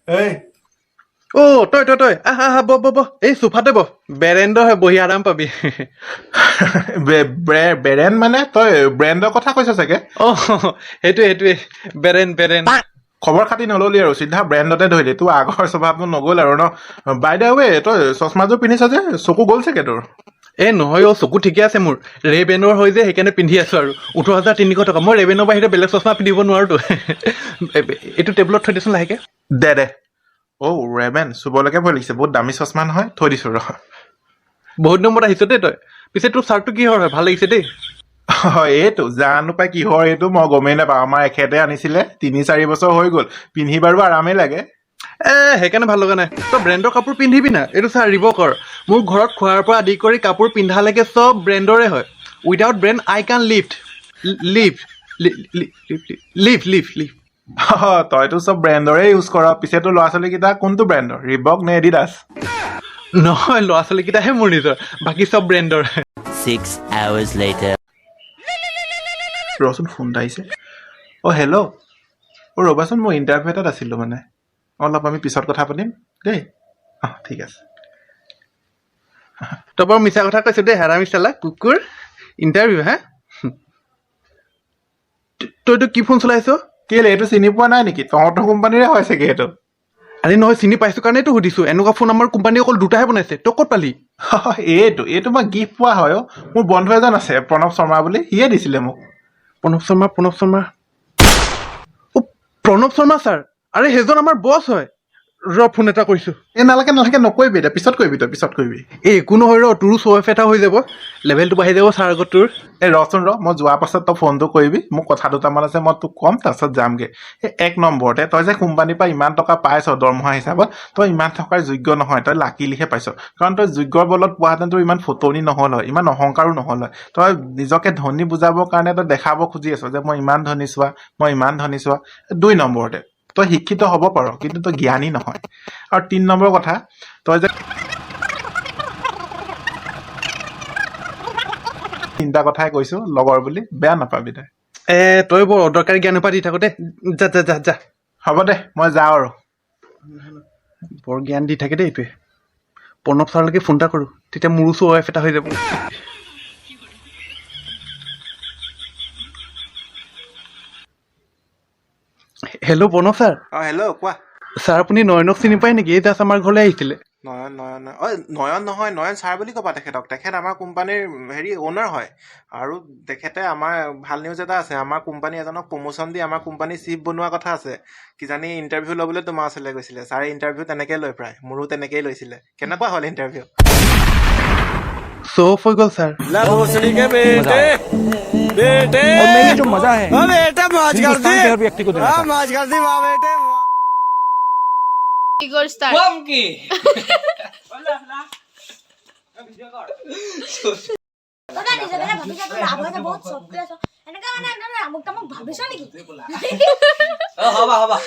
এই। অ' তই তই তই আহ আহ বহ বহ বহ, এই চোফাতে বহ, বেৰেণ্ড হয়, বহি আৰাম পাবি। বেৰেণ্ড মানে তই ব্ৰেণ্ডৰ কথা কৈছ চাগে? অ' সেইটোৱে সেইটোৱে, বেৰেন বেৰেন। খবৰ খাতি নল'লি আৰু চিধা ব্ৰেণ্ডতে ধৰিলি। তোৰ আগৰ স্বভাৱটো নগ'ল আৰু ন। বাই the ৱে, তই চশমাযোৰ পিন্ধিছ যে, চকু গ'ল চাগে তোৰ? এই নহয় অ', চকু ঠিকে আছে মোৰ। ৰেবেনৰ হয় যে, সেইকাৰণে পিন্ধি আছোঁ আৰু। 18,300 টকা। মই ৰেবেনৰ বাহিৰে বেলেগ চশমা পিন্ধিব নোৱাৰোতো। এইটো টেবুলত থৈ দেচোন লাহেকে। দে দে। অ' ৰেবেন, চুবলৈকে ভয় লাগিছে, বহুত দামী চশমা নহয়। থৈ দিছোঁ ৰ। বহুত দিনৰ মূৰত আহিছ দেই তই। পিছে তোৰ চাৰ্টটো কিহৰ হয়? ভাল লাগিছে দেই। হয়, এইটো জানো পাই কিহৰ, এইটো মই গমেই নাপাওঁ। আমাৰ এখেতে আনিছিলে, 3-4 বছৰ হৈ গ'ল, পিন্ধি বাৰু আৰামেই লাগে। এ সেইকাৰণে ভাল লগা নাই। তই ব্ৰেণ্ডৰ কাপোৰ পিন্ধিবি না। এইটো চা, ৰিবকৰ। মোৰ ঘৰত খোৱাৰ পৰা আদি কৰি কাপোৰ পিন্ধালৈকে চব ব্ৰেণ্ডৰে হয়। Without brand I can lift live live live live. তইতো চব ব্ৰেণ্ডৰে ইউজ কৰ। পিছে তোৰ ল'ৰা ছোৱালীকেইটা কোনটো ব্ৰেণ্ডৰ, ৰিবক নে এডিডাছ? নহয়, ল'ৰা ছোৱালীকেইটাহে মোৰ নিজৰ, বাকী চব ব্ৰেণ্ডৰ। 6 hours later. ৰচোন, ফোন এটা আহিছে। অ' হেল্ল', অ' ৰ'বাচোন, মই ইণ্টাৰভিউ এটাত আছিলোঁ, মানে অলপ আমি পিছত কথা পাতিম দেই। অঁ, ঠিক আছে। তই বাৰু মিছা কথা কৈছ দেই, হাৰামি চালা কুকুৰ। ইণ্টাৰভিউ হা? তইতো কি ফোন চলাইছ? কেলে, এইটো চিনি পোৱা নাই নেকি? তহঁতৰ কোম্পানীৰে হয় চাগে এইটো। আৰে নহয়, চিনি পাইছোঁ কাৰণেতো সুধিছোঁ। এনেকুৱা ফোন আমাৰ কোম্পানীয়ে অকল দুটাহে বনাইছে। তই ক'ত পালি? এইটো মই গিফ্ট পোৱা হয় অ'। মোৰ বন্ধু এজন আছে প্ৰণৱ শৰ্মা বুলি, সিয়ে দিছিলে মোক। প্ৰণৱ শৰ্মা, প্ৰণৱ শৰ্মা, অ' প্ৰণৱ শৰ্মা ছাৰ। আৰে সেইজন আমাৰ বছ হয়। ৰ, ফোন এটা কৰিছোঁ। এই নালাগে নালাগে, নকৰিবি এতিয়া, পিছত কৰিবি তই, পিছত কৰিবি। এই একো নহয়, ৰ, তোৰো শ্ব' অফ এটা হৈ যাব, লেভেলটো বাঢ়ি যাব ছাৰ আগত তোৰ। এই ৰচোন ৰ, মই যোৱাৰ পাছত তই ফোনটো কৰিবি। মোৰ কথা দুটামান আছে, মই তোক ক'ম, তাৰপিছত যামগৈ। এই এক নম্বৰতে তই যে কোম্পানীৰ পৰা ইমান টকা পাইছ দৰমহা হিচাপত, তই ইমান টকাৰ যোগ্য নহয়, তই লাকিলিহে পাইছ। কাৰণ তই যোগ্যৰ বলত পোৱাহেঁতেন তোৰ ইমান ফটনি নহ'ল হয়, ইমান অহংকাৰো নহ'ল হয়। তই নিজকে ধনী বুজাবৰ কাৰণে তই দেখাব খুজি আছ যে মই ইমান ধনী চোৱা, মই ইমান ধনী চোৱা। দুই নম্বৰতে তই শিক্ষিত হ'ব পাৰ, কিন্তু তই জ্ঞানী নহয়। আৰু তিনি নম্বৰ কথা, তই যে তিনিটা কথাই কৈছোঁ লগৰ বুলি, বেয়া নাপাবি তই। এ তই বৰ অদৰকাৰী জ্ঞান সোপা দি থাকো দেই। যা যা যা যা। হ'ব দে, মই যাওঁ আৰু। বৰ জ্ঞান দি থাকে দেই এইটোৱে। প্ৰণৱ ছাৰলৈকে ফোন এটা কৰোঁ, তেতিয়া মোৰো শ্ব' অফ এটা হৈ যাব। Hello' Pranab sir. অঁ হেল্ল', কোৱা। ছাৰ, আপুনি নয়নক চিনি পায় নেকি? এই জাষ্ট আমাৰ ঘৰলৈ আহিছিলে। নয়ন, নয়ন, অ নয়ন নহয়, নয়ন ছাৰ বুলি ক'বা তেখেতক। তেখেত আমাৰ কোম্পানীৰ হেৰি অ'নাৰ হয়। আৰু তেখেতে আমাৰ ভাল নিউজ এটা আছে, আমাৰ কোম্পানী এজনক প্ৰমোশ্যন দি আমাৰ কোম্পানীৰ চিফ বনোৱা কথা আছে। কিজানি ইণ্টাৰভিউ ল'বলৈ তোমাৰ ওচৰলৈ গৈছিলে। ছাৰে ইণ্টাৰভিউ তেনেকেই লয় প্ৰায়, মোৰো তেনেকেই লৈছিলে। কেনেকুৱা হ'ল ইণ্টাৰভিউ? শ্ব' অফ হৈ গ'ল ছাৰ। बेटे बेटे और मैं ये जो मजा है हाँ बेटे, मौज कर हिंदुस्तान दी। के हर व्यक्ति को देना हाँ, चाहता हूं। मौज कर दी, वाह बेटे। Igor Star. তই নিজকে ভাবিছ তোৰ লাভ হৈছে বহুত, চব এনেকা মানে একদম আমুক তামুক ভাবিছ নেকি? অ, হ'বা হ'বা।